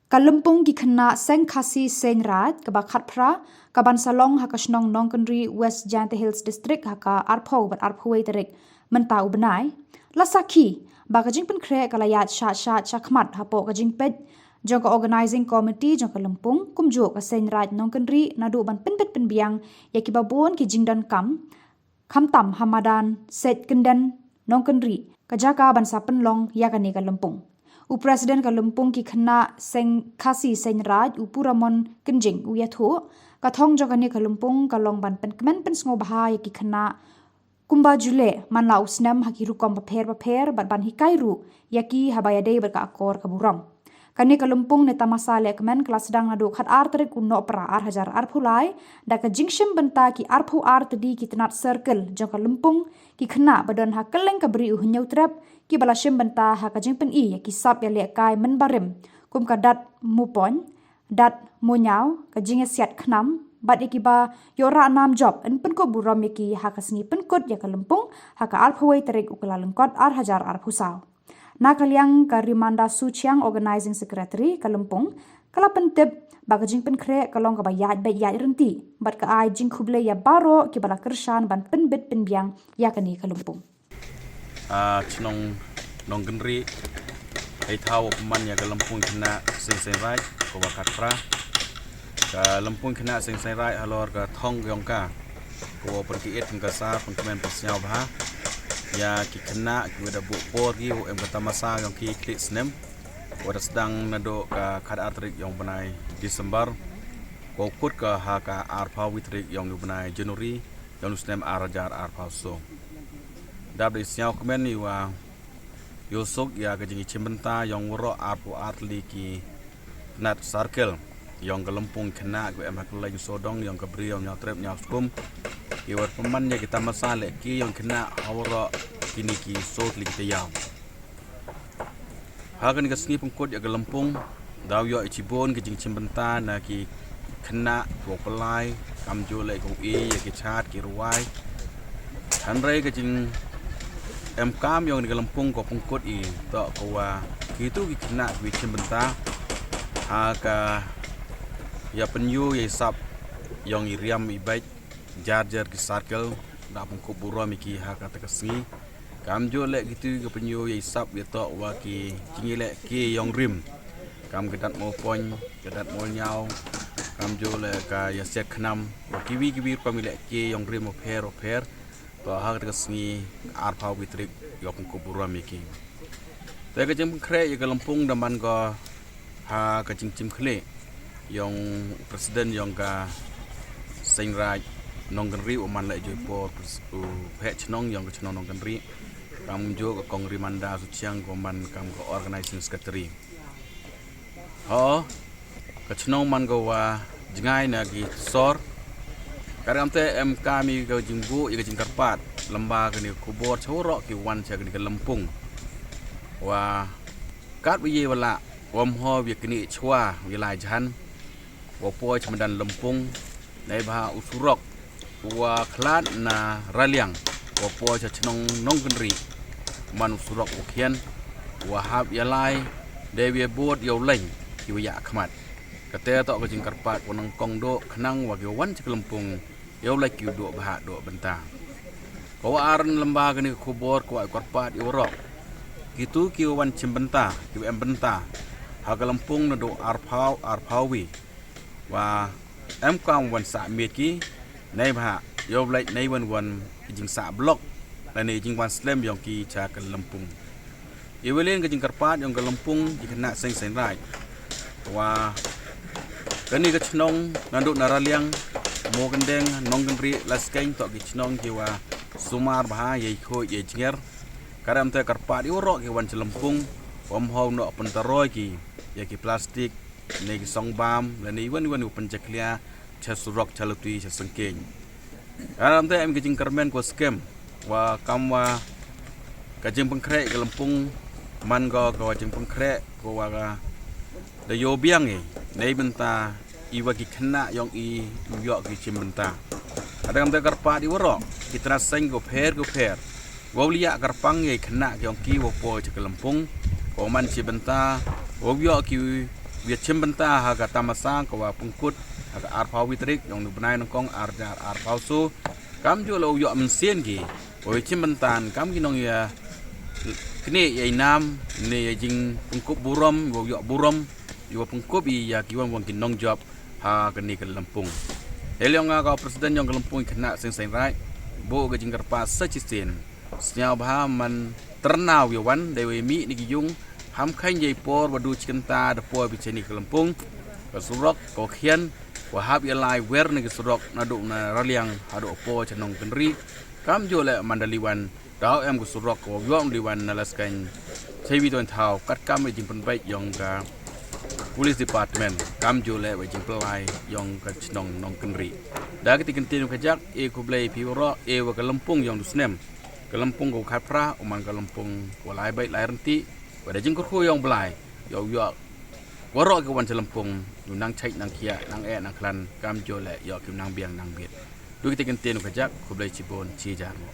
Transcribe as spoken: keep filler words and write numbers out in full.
Ka lympung ki khynnah Seng Khasi Seng Raij kaba khatphra, kaban sa long ha ka shnong Nongkynrih, West Jaintia Hills District, ha ka arphew bad arphew wei tarik mynta u bnai, la sakhi ba ka jingpynkhreh ka la ïaid shah shah shakhmat hapoh ka jingpeit jong ka Organising Committee jong ka lympung, kumjuh ka Seng Raij Nongkynrih, naduh ban pynbit pynbiang ïa kiba bun ki jingdonkam, khamtam ha madan Seit Kynden Nongkynrih, ka jaka ban sa pynlong ïa kane ka lympung. U President ka lympung ki khynnah Seng Khasi Seng Raij, u Puramon Kynjing, u ïathuh, ka thong jong kane ka lympung ka long ban pynkmen pynsngewbha ïa ki khynnah kumba ju leh man la u snem ha ki rukom bapher bapher, bad ban hikai ruh ïa ki haba ïadei bad ka akor ka burom. Kane ka lympung ne tamasa lehkmen ka la sdang naduh khatar tarik u Nohprah ar hajar arphew lai, da ka jingshim bynta ki arphew ar tylli ki tnat circle jong ka lympung, ki khynnah ba don ha kylleng ka Bri u Hynñiewtrep, kiba la shim bynta ha ka jingpyni ïa ki sap ïalehkai mynbarim, kum ka dat mupoin, dat muñiaw, ka jingïasiat khnam, bad ïa kiba ïoh rah nam jop, yn pynkup burom ïa ki ha ka sngi pynkut ïa ka lympung, ha ka arphew wei tarik u Kyllalyngkot ar hajar arphew saw. Na ka liang ka Rimanda Suchiang, Organising Secretary ka lympung, ka la pyntip ba ka jingpynkhreh ka long kaba ïaid beit ïaid ryntih, bad ka ai jingkhublei ïa baroh kiba la kyrshan ban pynbit pynbiang ïa kane ka lympung. A, shnong Nongkynrih, hei thaw pynman ïa ka lympung khynnah Seng Seng Raij, kaba khatphra. Ka lympung khynnah Seng Seng Raij halor ka thong yong ka, ka wa pynkiit pynkysa pynkmen pynsngewbha ïa ki khynnah kiwa da buh por ki u em ka tamasa yong ki khlieh snem, wa da sdang naduh ka khatar tarik yong bnai December, ka wa kut ka ha ka arphew wei tarik yong u bnai January yong u snem ar hajar arphew saw. Dap da i sngewkmen iwa ïohsuk ïa ka jingïashim bynta yong waroh arphew ar tylli ki tnat circle yong ka lympung khynnah kiwa em ha kylleng sawdong yong ka Bri, yong Hynñiewtrep, Hynñiewskum, kiwa pynman ïa ki tamasa lehke yong khynnah ha waroh kine ki saw tylli ki taïew. Ha kane ka sngi pynkut ïa ka lympung, daw ïoh i chibun ki jingshim bynta na ki khynnah kiwa pynlait, kamjooh leh kiwa ïeit ïa ki chad ki rwai. Hynrei ka jing em kam yong kane ka lympung ka pynkut i toh ka wa kitu ki khynnah kiwa shim bynta ha ka ïa pynïoh ïa i sap yong i riam i beit, jar jar ki circle, da pynkup burom ïa ki ha kata ka sngi. Kamjooh leh kitu ki pynïoh ïa i sap ïa toh wa ki jingïalehke yong rim, kam ka dat mupoin, ka dat muñiaw, kamjooh leh ka ïasiat khnam, wa kiwi kiwi rukom ïalehke yong rim wapher wapher. Toh ha kata ka sngi arphew wei tarik ïa pynkup burom ïa ki. Te ka jingpynkhreh ïa ka lympung da man ka ha ka jingshim khlieh yong u President yong ka Seng Raij Nongkynrih, u man leh joi por u heh chnong yong ka chnong Nongkynrih, kamjooh ka Kong Rimanda Suchiang ka man kam ka Organising Secretary. Ho, ka chnong man ka wa jngai na ki sor. Ka ram te em kam i ka jingbuh ïa ka jingkyrpad lyngba kane ka khubor cha waroh ki wan cha kane ka lympung, wa katwa ïa wa lah, wa ym hoi ïa knieh chwa ïa lai jhan, wa poi cha madan lympung, neibhah u surok wa khlad na Raliang wa poi cha chnong Nongkynrih, man u surok wa khian, wa hap ïa lai dei wa bud ïa u leng kiwa ïakhmat. Kata toh ka jingkyrpad wa nyngkong duh khnang wa kiwa wan cha ka lympung ïa u leit kiwa duh bha duh bynta. Ka wa ar lyngba kane ka khubor ka wa kyrpad ïa waroh kitu kiwa wan shim bynta, kiwa em bynta ha ka lympung naduh arphew, arphew wei, wa em kam wan sah miet ki, neibhah ïa u leit nei wan wan i jingsah block lane i jingwan slem yong ki cha ka lympung. Iwei lin ka jingkyrpad yong ka lympung ki khynnah Seng Seng Raij, wa kane ka chnong naduh na Raliang, Mawkyndeng, Nongkynrih, Laskeiñ toh ki chnong kiwa sumar bha ïa i khuid ïa i jngiar. Ka ram te kyrpad ïa waroh ki wan cha lympung, wa ym hoi noh pyntaroi ki ïa ki plastik ne ki song bam lane iwan iwan u pynjakhlia cha surok, cha luti, cha sengkeiñ. Ka ram te em ka jingkyrmen ka wa skhem wa kam wa ka jingpynkhreh ka lympung man ka ka wa jingpynkhreh ka wa ka da ïoh biang i nei bynta i wa ki khynnah yong i u ïoh ki shim bynta. Ka dang te kyrpad ïa waroh ki tnat seng ko pher ko pher, wow liah kyrpang ïa i khynnah ki yong ki wa poi cha ka lympung, ko man shim bynta, wow ïoh ki Ïa chim bynta ha ka tamasa ka wa pynkut ha ka arphaw wi tarik yong u bnai nyngkong ar jar arphaw so. Kam ju la u ïoh mynsiem ki wa ïa chim bynta kam ki nong ïa kne ïa inam ne ïa jing pynkut burom wa ïoh burom ïa wa pynkut ïa ki wan wan ki nong jop ha kane ka lympung. Heliong nga ka president yong ka lympung khynnah Seng Seng Rai, bo ka jingkyrpad sa chisien. Sñiaw bha man tyrnaw ïa wan dei wei mih ni ki yung ham khaiñ jei por ba du chikynta da por bi cheni ka lympung. Ka surok ka khian wa hap ïa lai wer ni ki surok na du na Raliang ha du por cha nong kynri. Kam ju le man da liwan daw em ka surok ka wa ym liwan na la skaiñ. Chewi don thaw kat kam jingpynbait yong ka police department kam ju le wa jingpynlai yong ka chnong nong kynri. Da ka ti kynti ka jak e khublei phi waro e wa ka lympung yong du snem. Ka lympung ka khat phra u man ka lympung ka lai bait lai renti. Wa da jingkyrkhu yong blai yow yok waro ka wan cha lympung u nang chait nang khia nang e nang khlan kam ju le yok ki nang biang nang bit. Du ki ti kynti ka jak khublei chibon chi jar mo.